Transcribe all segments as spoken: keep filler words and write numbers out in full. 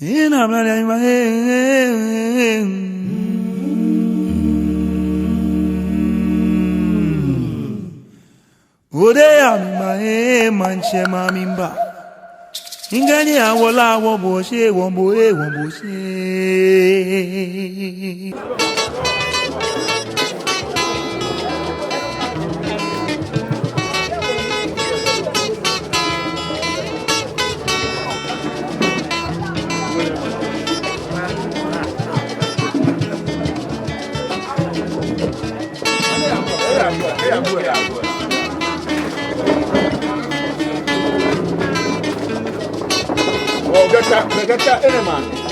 Ina mla ya ima, eh, eh, eh. Ode ya mi ma, eh, maŋtsɛ ma mi mba. Ŋkɛɛ ni awo la awo bo shi, wo bo, eh, wo bo shi. Oh, get that, get that in, man.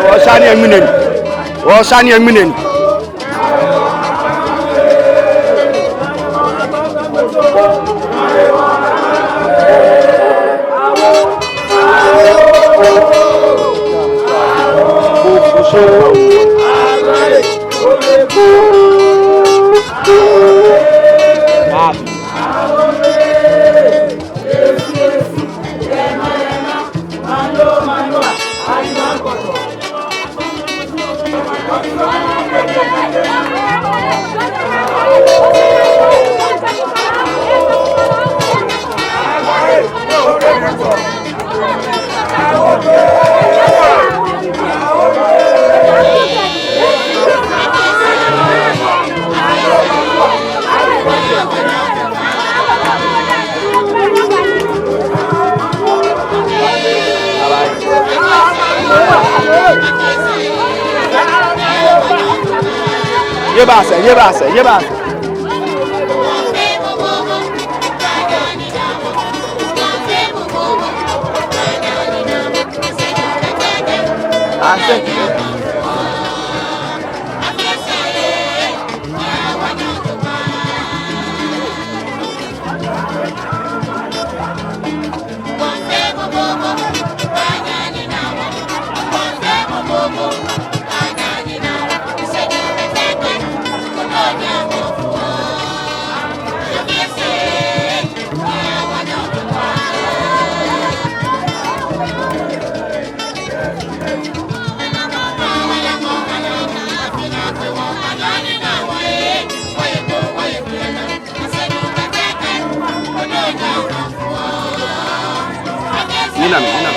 Wɔsane emineni. Wɔsane emineni. Yɛ baa sɛɛ, yɛ baa sɛɛ, yɛ baa sɛɛ. Asɛɛ. Mina, mina.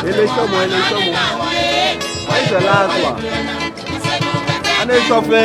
Ele sɔmɔ, ele sɔmɔ. Why is the last one? Ani sɔfɛ.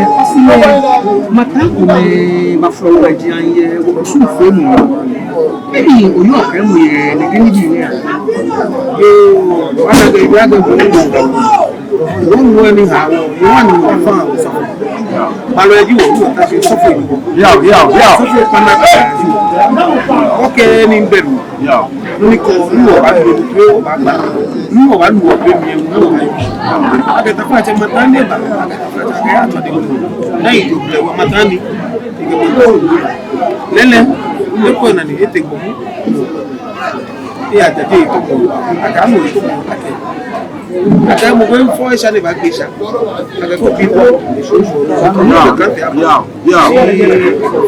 Ɛɛ, ɔsi lɛ, maŋ ko mli, maŋ fɔlɔ wɔ ji an yɛ, wɔkusum feemɔ. Eji oyɔɔ kɛ mɔ yɛ, nɛkɛ nibii nɛɛ. Yoo, ana kɛ, ya kɛ, wɔnu wɔ ni ha wɔ, wɔnu wɔ fa, sɔfo. Balɔ eji wɔ, wɔta shi sɔfo. Yao, yao, yao. Sɔfo kpana kɛ. Okɛ ni bɛ mi. Yao. Nɔ ni kɔ, ni wɔbaalu, ni wɔbaagba. Ni wɔbaalu wɔ be mli, ni wɔbaa. Akɛ taflatsɛ maŋ ni eba. Akɛ taflatsɛ akɛ atsɔ de. Naa yi jo blɛ wɔ maŋ ni. Ekɛ maŋ ko. Lɛɛlɛŋ, ekɔ naa ni ete gbɔ. Eya tete eto gbɔ. Akɛ anu eto gbɔ. Akɛ. Akɛ mɔ ko efɔ esha ni ebaagbe esha. Akɛ ko bi ko. Yao, yao, yao.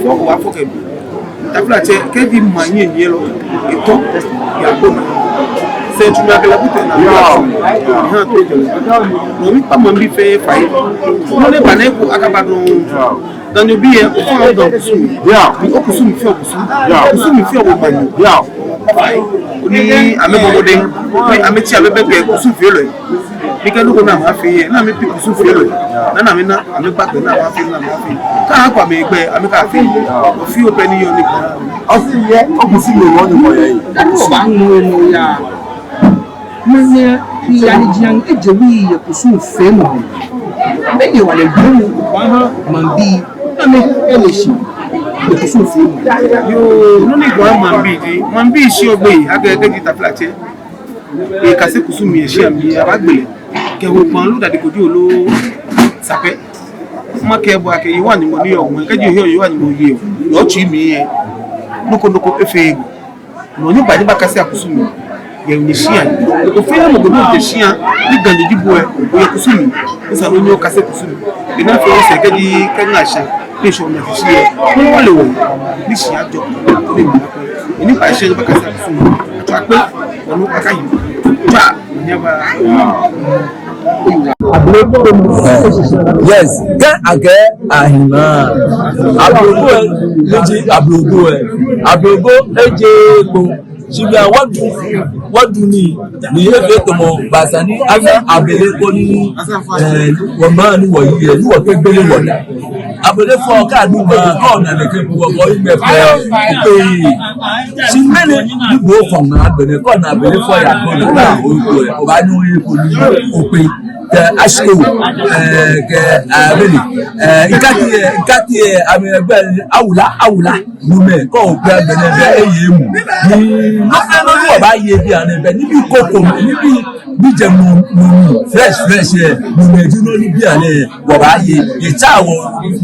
Fɔ ko afɔ kɛ. Taflatsɛ, kɛji maŋ nyiɛ nyiɛ lɔ, etɔ, ya ko na. Sɛɛ tsu na kɛlɛ kutɛ na. Yao. Aha, to jɛ. Nɔ ni kpa maŋbii fɛɛ fai. Nɔ ni ba nɛɛ ko akaba dɔŋŋ. Yao. Ganyobii yɛ, ofɔ lɔ dɔŋŋ kusum. Yao. Ni okusum feɔ kusum. Yao. Kusum feɔ bo maŋ. Yao. Ni amɛbɔ mɔdɛŋ. Ni amɛtsi amɛbɛŋkɛ kusum feelɔi. Mikɛ nɔ ko ni amɛfee yɛ, ni amɛbi kusum feelɔi. Ni amɛna, amɛba gbɛ ni amɛfee, ni amɛfee. Kɛ akɔ amɛ gbɛ, amɛkafee. Ofi opɛ ni yɔɔ ni gbɛ. Ɔsi yɛ, ɔkusum yɛ, ɔnu mɔ yɛ. Kusum yɛ, ɔnu ya. Mɛni, ni ya ni ji an eje wi yɛ kusum feemɔ. Mɛni wale gbɛmɔ, wa ha, maŋbii. Amɛ, ele shi. Yɛ kusum feemɔ. Yoo, nɔ ni gbɔ maŋbii ji, maŋbii shi ogbɛi, akɛ, kɛji taflatsɛ. Ekase kusum yɛ shia mli, abaagbele. Kɛ wo kpaŋ loo dade ko ji oloo sapɛ. Makɛɛ bo akɛ Yehowa Nyɔŋmɔ ni yɔɔ mli, kɛji oheɔ Yehowa Nyɔŋmɔ oyeɔ, yɛ otsui mli yɛ. Nɔ ko nɔ ko efeee bo. Nɔ ni ba ni bakase kusum yɛ ni shia. Ofee mɔ ko ni jɛ shia, ni Ganyo ji bo ɛ, oyɛ kusum. Esa ni okase kusum. Ena fɛɛ sɛɛ kɛji kɛ ŋa sha. Ni shɔ na shi yɛ. Ni wale wɔ. Ni shia jɔ. Ni mla ko. Ni ba shia ni bakase kusum. Tswa kpɛ. Ɔnu akayi. Tswa. Nyaba. Yes. Kɛ akɛɛ ahima. Ablogo ɛ. Ni ji ablogo ɛ. Ablogo eje kpo. Shi bianɛ wɔdu, wɔdu nii, ni efee tamɔ, basa ni, afee abele ko ni, eh, wɔmaŋ ni wɔyi yɛ, ni wɔkɛgbele wɔnaa. Abele fɔ kadu maŋ, kɛ ona nɛkɛ buɔ, kɛ oyi mɛ fɛ, okpee. Shi mɛni, ni bo fɔ maŋ agbɛnɛ, kɛ ona abele fɔ ya, kɛ ona, na, o, o, obaanyɛ oye ko ni, okpee. Kɛ ashiko, eh, kɛ, eh, abele, eh, ikati, eh, ikati, eh, amɛ, eh, awula, awula. Numɛ, kɛ okpee agbɛnɛ bɛ eye emuu. Ni nɔ fɛɛ nɔ ni wɔbaaye bianɛ bɛ nibii koko, nibii, nibii jɛ muu, muu, fresh, fresh, eh, numɛ ji nɔ ni bianɛ wɔbaaye. Etsa wɔ,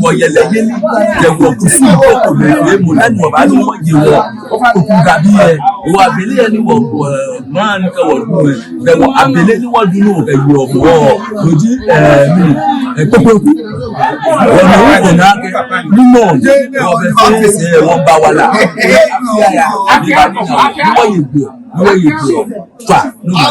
wɔyɛlɛ yeli, kɛ wɔkusum koko mɛi fɛɛ mɔ, ni wɔbaanyɛ wɔye wɔ, oku gabi yɛ, wɔ abele yɛ ni wɔ, wɔmaŋ ni kɛ wɔdu yɛ. Bɛ wɔ abele ni wɔdu nɔ, bɛ yɔɔ mɔ, no ji, eh, mɛni, eh, kpokpoi. Wɔna wu kɛ na kɛ, ni mɔ, wɔbɛ fɛɛ sɛɛ, wɔba wala. Ni wɔye gbɛ, ni wɔye gbɛ. Fa, no ji.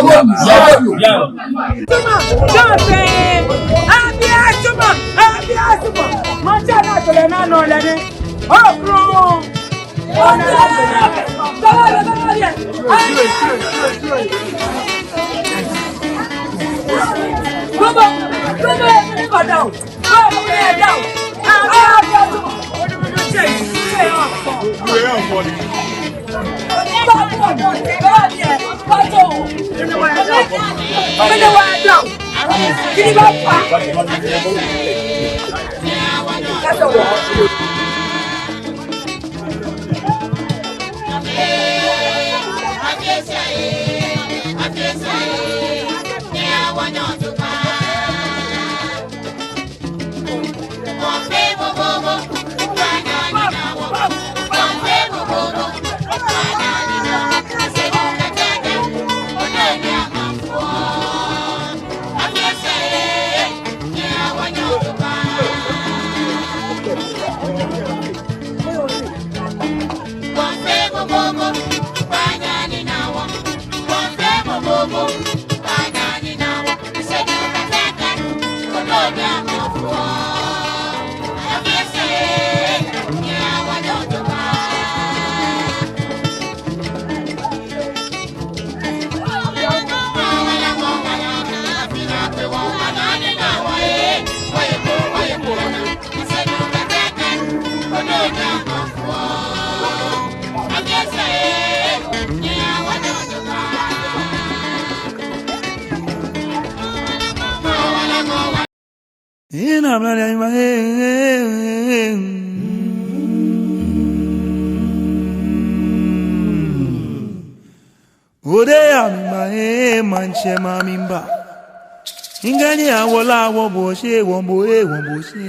Ina mla ya ima, eh, eh, eh. Ode ya mimba, eh, maŋtsɛ ma mimba. Ŋkɛɛ ni awo lɛ awo bo shi, wo bo, eh, wo bo shi.